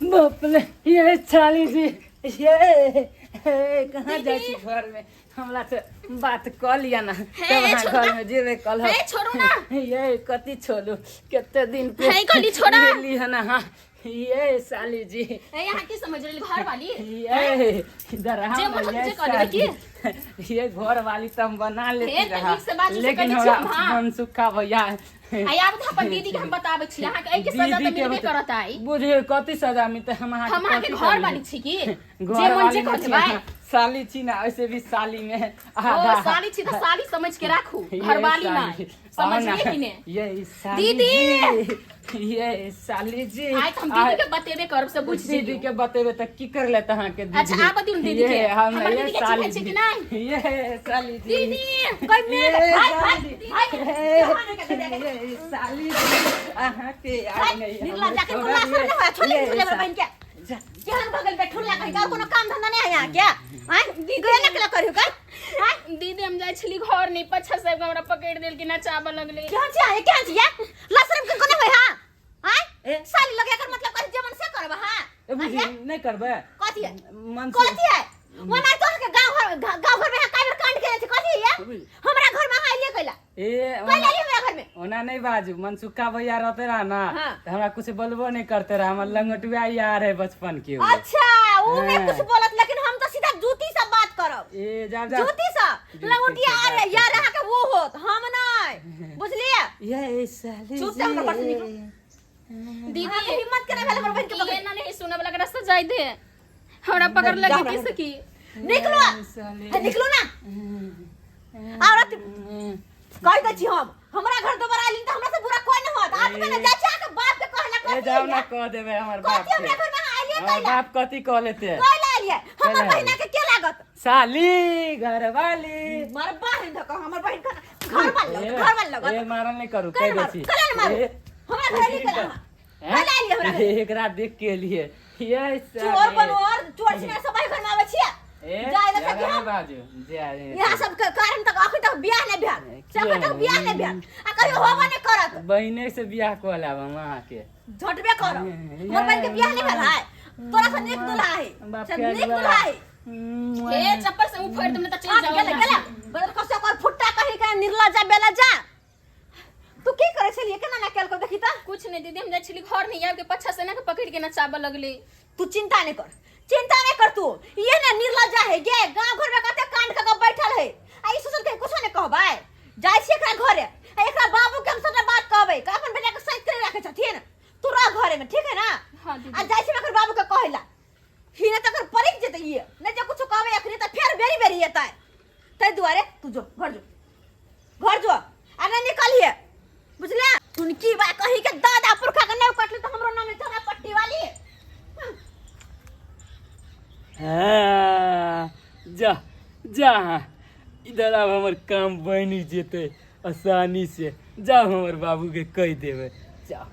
बाप रे, ये साली जी, ये हे, कहाँ जाइ छी घर में? हमरा से बात कऽ लिअ ना, तब अहाँ छोड़ू घर में जेबे कल। हे, छोड़ू ना। ये कथी छोड़ू? कते दिन पे हे, कहली छोड़ा। मिली हन अहाँ। ये साली जी। ए, यहाँ की समझ रही घर वाली? ये इधर जे हम मन ये जे कह देबै साली, ये घर वाली तो हम बना लेती हे, रहा, तनिक से बाजू से लेकिन कहै छी हमरा हम, हाँ। मनसुखा भैया आई आब तऽ अपन दीदी के हम बताबै छी अहाँके, एहि के सजा दीदी तऽ के मिलबे करत आई। बुझियौ कथी सजा मिलतै हम अहाँके? हम अहाँके कथी घर करलियै? वाली छी की घर जे मन वाली जे नहि कह छी देबै? अहाँ, साली छी ना, ऐसे भी साली में ओ आधा। साली छी तऽ साली समझ के राखू, ये घरवाली साली। नहि समझलिए आओ ना, कि ने? ये साली दीदी! जी, ये साली जी। आइ तऽ हम दीदी के बतेबे करब से बुझ दीदी जइयौ। के बतेबे तऽ की कर लेत अहाँके दीदी? अच्छा, आबऽ दियौ ने दीदी के। ये हम हमर ये दीदी के साली चिन्है छी जी। कि नहि? ये साली जी। दीदी! कोई मेघ ये भाई साली भाई जी। भाई ये साली जी, अहाँके आइ नहि निर्लज्ज जाके हम कुल्ला सर नहीं होया छोले ये छोले बहन के जा। केहन भगल बैठुल्ला कहीं का कोनो काम धंधा नहीं है यहाँ क्या? आय गया ना केला करियो का? आय दीदी, हम जाइ छली घर नहीं, पछा साहब हमरा पकड़ देल के नचाबऽ लगले। केहन छी आय, केहन छी या लसरम के कोने होय? हां आय ए। साली लगे एकर मतलब कर जे मन से करब। हां। ए बुझी नहीं करबै। कथी है? मन से कथी है? वना तो के गांव घर में काई बेर कांड केने छै। कथी है? बुझ। हमरा घर में अहाँ आइलिए कैला? ए कैला आइलिए हमरा घर में? ओना नहीं बाजू, मनसुखा भैया रहते रहा ना, हाँ। तो हमरा कुछ बोलबो नहीं करते रहा। हमर लंगोटुआ यार है बचपन के उ। अच्छा, उ नहीं हाँ। कुछ बोलत, लेकिन हम तो सीधा जूती से बात करब। ए जा जा। जूती से जूती लंगोटिया से अरे बात यार, अहाँ के वो होत हम नहीं, बुझलिए? ये साली चुप से हमर घर से निकलो। दीदी, अहाँके हिम्मत केना भेल हमर बहिन के पकड़े? ये ना नहीं सुनब लग रास्ता जाय दे, हमरा पकड़ जाओ लगे ना। की सकी? निकलो। साली। हे, निकलो ना औरत, कह दै छी हम, हमरा घर दोबारा आइली तऽ हमरा से बुरा कोई नहीं होत। आज में जा छी अहाँके बाप के कहला। ए कथी जाओ ना, है? कह देबे हमर बाप कथी के। हमरा घर में अहाँ आइलिए हमर कैला? बाप कथी कह लेते? कैला आइलिए? हमर कैला? बहिना के के लागत? साली घरवाली। मर बहिन धक हमर बहिन के घर वाली लगत, घर वाली लगत। ए मारल नहीं करू, कैला कह दै मारू? छी। कैला मारू? ए, हमरा घर आइलिए कैला अहाँ? हैं? कैला आइलिए हमरा घर? एकरा देख के लिए ये चोर साली। बनोर चोर छिना सब घर में आबै छियै। ए जाय देखै ज्यादा कि नहीं हम बाजू, जा यहाँ सब के कारण तक अखन तक बियाह नहीं भेल से, अखन तक बियाह नहीं भेल आ कहियो होबो नहीं करत। बहिने से बियाह कऽ लेब हम अहाँके। झटबे करब। हमर बहिन के बियाह नहीं भेल है, तोरा से नीक दूल्हा है। बाप से के नीक अगुआ। दूल्हा है। ए चप्पल से मुंह फोड़ देम त चल आ जाओ। गेले गेले बदल कसो कर फुट्टा कही के निर्लज्जा बेलज्जा, तू की करे छलिए? केना ना केल को देखी त। कुछ नहीं दीदी, हम जाइ छली घर नहीं, आबि के पछा से ना के पकड़ के नचाबऽ लगले। तू चिंता नहीं कर, चिंता नहीं कर तू। ये ना निर्लज्जा है गे, गांव घर में कते कांड क के बैठल है आ ई सोचल के कुछो नहीं कहबै। जाइ छी एकरा घरे आ एकरा बाबू के हम सबटा बात कहबै कि अपन बेटा के सैत करे राखे छथिन। तू रह घरे में, ठीक है ना? हाँ दीदी। आ जाइ छी एकर बाबू के कहैला ही ना तकर परिक जेतै। ये नहीं जे कुछो कहबै अखनी त फेर बेरी बेरी एतै। ताहि दुआरे तू जो घर, जो घर जो आ नहीं निकलिए, बुझले? तुनकी बा कहीं के दादा पुरखा के नहीं कटले तो हमरो नाम चना पट्टी वाली। हाँ, जा जा, इधर आब हमर काम बनि जेतै आसानी से। जाओ, हमर बाबू के कहि देबै, जाओ।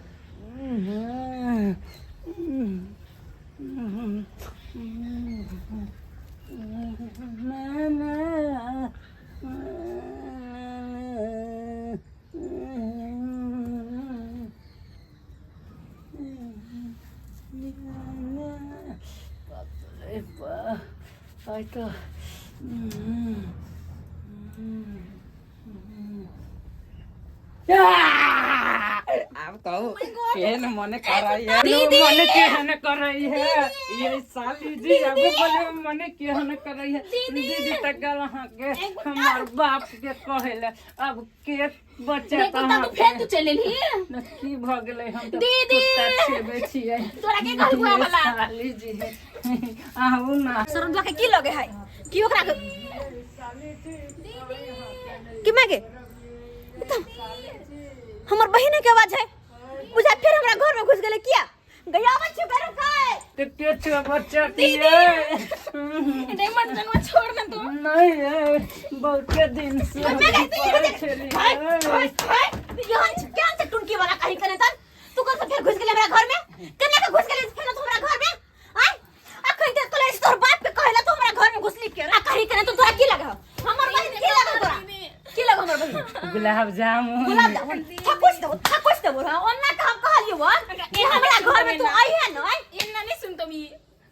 बाप रे बाप, आइ तऽ आब कहू केहन मने करई है? दीदी! मने केहन करई है ये साली जी? अब बोले मने केहन करई है? दीदी तक गल अहाँ के हमार बाप के कहेले, अब के बचत? देखू त तू फेर तू चलि एलही न की भऽ गेलै? हम तऽ दीदी! कुत्ता छेबै छियै। तोरा के कहलको ये वाला? साली जी, आहू ना। शरम के की लगे है की ओकरा के की मागे? ई तऽ हमर बहिन के आवाज है बुझा, फिर हमरा घर में घुस गेलै। किया गया आबै छी बेरू खाए ते के छो बच्चा ये? नहीं मत जनवा, छोड़ ना तू। नहीं ये, बहुते दिन से हम करै छलियै। यहाँ क्या से टुनकी वाला कहीं करे तन तू कल से फिर घुस गेलै हमरा घर में? केना के घुस गेलै फिर तू हमरा घर में? आय अखन ते कॉलेज तोर बाप के कहला तू हमरा घर में घुसली के आ कहीं करे? तो तोरा की लगा हमर बहिन? की लगा तोरा? की लगा हमर बहिन? गुलाब जामुन। गुलाब जामुन थकुच देबो, थकुच देबो। हाँ, ओन्ना के हम कहलियो वन कि हमरा घर में तू आई है न। एना नहीं सुन हम ई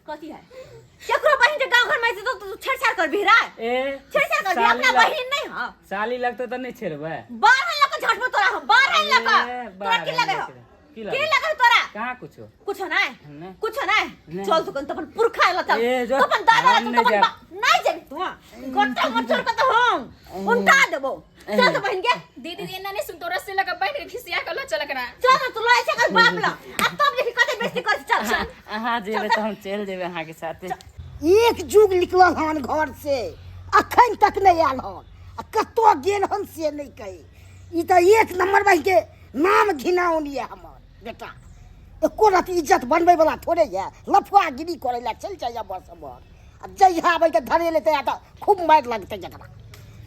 कथी है केकरो बहिन के गांव घर में तो तू छेड़छाड़ कर भी रहा ए छेड़छाड़ कर भी साली अपना लग- बहिन नहीं हां साली लगतो तऽ नहि छेड़बै बारह लक झटबो तोरा हम बारह लक ए, तोरा की बारह लगे हो लक। की की लगे? लगे हो तोरा कहाँ कुछो कुछ नहीं नहीं। कुछ नहीं नहीं। चल तू कन अपन पुरखा ला चल ए, जो- तू अपन दादा ला हम चल नहीं तू अपन जाब। नहीं जाबी तू गोटा मचोर के तो हम उल्टा देबो चल तो बहिन के दीदी एना नहीं सुन तोरा से लगा बैठ के खिसिया के ल चल करा चल ना तू लय छै कर बाप ला आ तब देखी कते बेइज्जती कर चल चल अहाँ जेबै तऽ हम चलि जेबै अहाँके साथे एक जुग निकलल हन घर से अखन तक नहि आयल हन आ कतऽ गेल हन से नहि कही ई तऽ एक नंबर बहिन के नाम घिनाउन यऽ हमर बेटा एको रति इज्जत बनबै वाला थोड़े यऽ लफुआगिरी करै लए चलि जाइए बस हमर आ जहिया आबै के धरे लेतै आ तऽ खूब मारि लगतै जकरा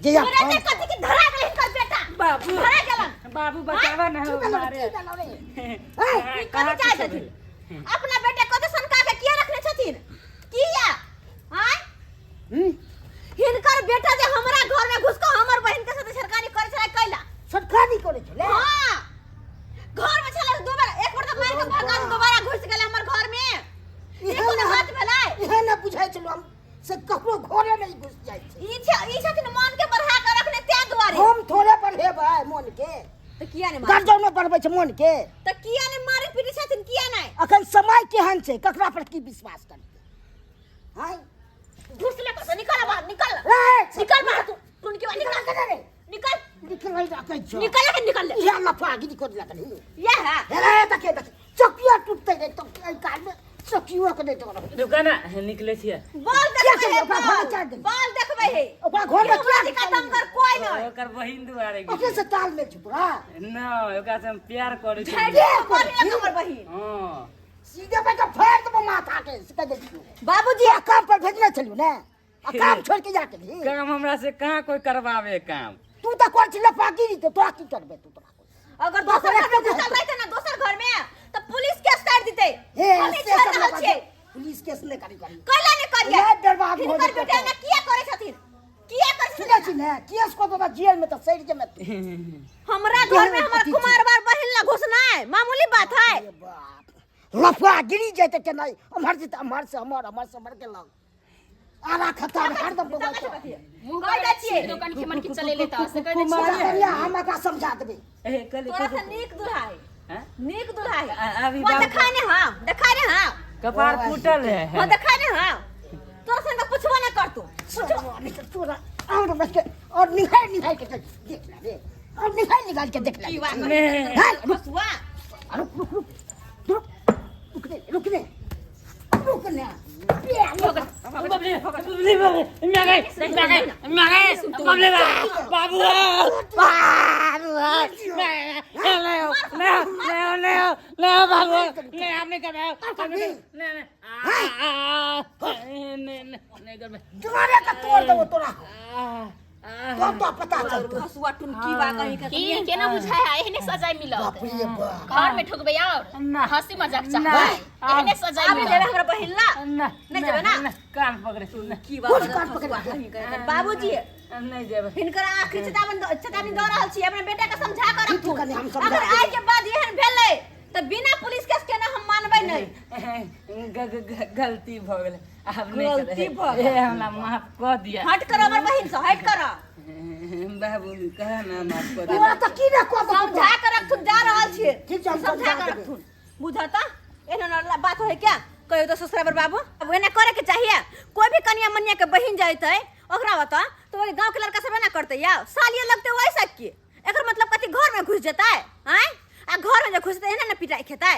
जहिया तोरा के कथी के धरा गेल हिनकर बेटा बाबू धरा गेलन बाबू बचावा ना की हो भेलौ रे, मारे की भेलौ रे? हैं? ई कथी चाहै छथिन अपना बेटा कते सनका के किया रखने छथिन किया आय हम्म? हिनकर बेटा जे हमरा घर में घुस के हमर बहिन के साथ छड़कानी करे छलै कैला छोटकानी करै छलै हां घर में छलै दू बेर एक बेर तऽ मारि के भगा के दोबारा घुस गेलै हमर घर में ई इहे कोनो ने बात भेलै इहे ने बुझै छलहुँ हम से ककरो घरे नहि घुस जाइ छै ई छै ई छथिन मन के बढ़ा के रखने तें दुआरे हम थोड़े बढ़ेबै मोन के तऽ किया ने मारे गार्जनो बढ़बै छै मोन के तऽ किया ने मारे पीटे छथिन किया नहि अखन समय केहन छै ककरा पर की विश्वास करतै आँय घुस ले कतौ निकल बाहर निकल रे निकल बाहर तू टुनकी बा निकल निकल रे निकल निकल रखै छौ निकल के निकल ले इएह लफागिरी कर लगलही ये है हे रे देखे देखे चकिया टूटते रे तो एहि काल में चकियो के नहि दौड़ब रुका ना निकले छियै बाल किया देखबै चलि हे ओकरा बाल घरमे चारि दिन। बाल देखबै हे ओकरा घरमे हमरा किया से खत्म कर कोई नहीं ओकर बहिन दुआरे ओकरे से तालमेल छौ तोरा न ओकरा से हम प्यार करै छी झाड़ि के मारि लक हमर बहिन हँ सीधे पे के फाड़ देबो माथा के से कह दै छियौ बाबूजी आ काम पर भेजने छलियौ ने आ काम छोड़ के जाके भी काम हमरा से कहाँ कोई करवावे काम तू तऽ कर छी लफागिरी तऽ तोरा की करबे तू तोरा अगर दोसर घर में घुसल रहते ना दोसर घर में तो पुलिस केस कर देते हे हम ई से छोड़ सब रहल लफा छियै पुलिस केस नहि करी करी कैला ने करिए नहि बर्बाद हो हिनकर जेतै बेटा तऽ। ने किया करे छथिन किया करे सुनै छथिन छी ने केस को तो जेल में तऽ सड़ि जेमे तू हमरा घर में हमर अथी छै। कुमार बार बहिन ला घुसना है मामूली बात है अरे बाप लफड़ा गिरी जेतै के नहि अमहर जेतै अमहर से अमहर अमहर से अमहर के लग आरा खतर हरदम बौआ छै। मुंह कह दै छियै। दोकान के मन के चले ले त से कह दै कुमारी। छियै कनिया हम एकरा समझा देबै ए कल तोरा से नीक दूल्हा है हैं? नीक दूल्हा है अभी वो बाप- देखा ने हां देखा ने हां कपार फूटल है वो देखा ने हां तोरा से पूछबो ने कर तू तोरा तोरा और बस के और निहार निहार के देख देख ले रे और निहार निहार के देख ले की बात ने। हाँ, रुक बसुआ रुक रुक रुक रुक रुक रे रुक रे रुक ने बबली बबली बबली मैं गई मैं गई मैं गई बबली बाबू बाबू ले ले ले ले ले बाबू ले हमने कर नहीं नहीं नहीं नहीं कर दुआरे का तोड़ देबो तोरा तो तो पता चलतो हसुआ टुनकी बा कहीं के की केना बुझाय है एहने सजाय मिलत बाप रे बाप घर में ठुकबे और ना। हंसी मजाक ना। चाहबै एहने सजाय आबे मिलत जेबे हमरा बहिन ला ना नहीं जेबै ना? कान पकड़े ना की बा कुछ कान पकड़े। कहीं के बाबूजी नहीं जेबै हिनकर आखिरी चेतावनी चेतावनी दऽ रहल छी अपना बेटा के समझा कर ठीक रखू कनि हम समझा अगर देबै। आइ के बाद एहन भेलै तऽ बिना पुलिस केस केने हम मानबै नहि गलती भऽ गेलै आब नहि गलती करबै। भऽ गेल। ए हमरा माफ कऽ दिअ हट कर हमर बहिन से हट कर बाबू कह ना माफ कऽ दिअ तोरा तऽ की ने कऽ देबो समझा कर रखथुन जा रहल छियै ठीक छै, हम समझा समझा कर देबै। रखथुन बुझता एहन एहन बात होय क्या कहियो तो ससुरा पर बाबू अब एना करे के चाहिए कोई भी कनिया मनिया के बहिन जैतै ओकरा बता तो ओइ गांव के लड़का सब एना करतै या सालिये लगतै वैसा की एकर मतलब कथी घर में घुस जेतै आँय आ घर में जे घुसतै एना ने पिटाइ खेतै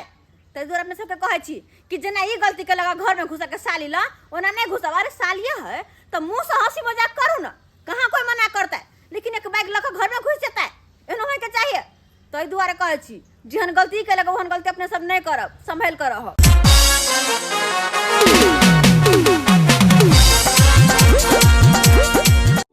ताहि दुआरे अपने सबके कहै छी कि जेना ई गलती केलक घर में घुसा के साली ल ओना नहि घुसब अरे सालिये है तऽ मुँह से हंसी मजाक करू ने कहाँ कोई मना करतै लेकिन एक बैग लऽ कऽ घर में घुस जेतै एहनो होइके चाहिए ताहि दुआरे कहै छी जेहन गलती केलक ओहन गलती अपने सब नहि करब सम्भलि कऽ रहब।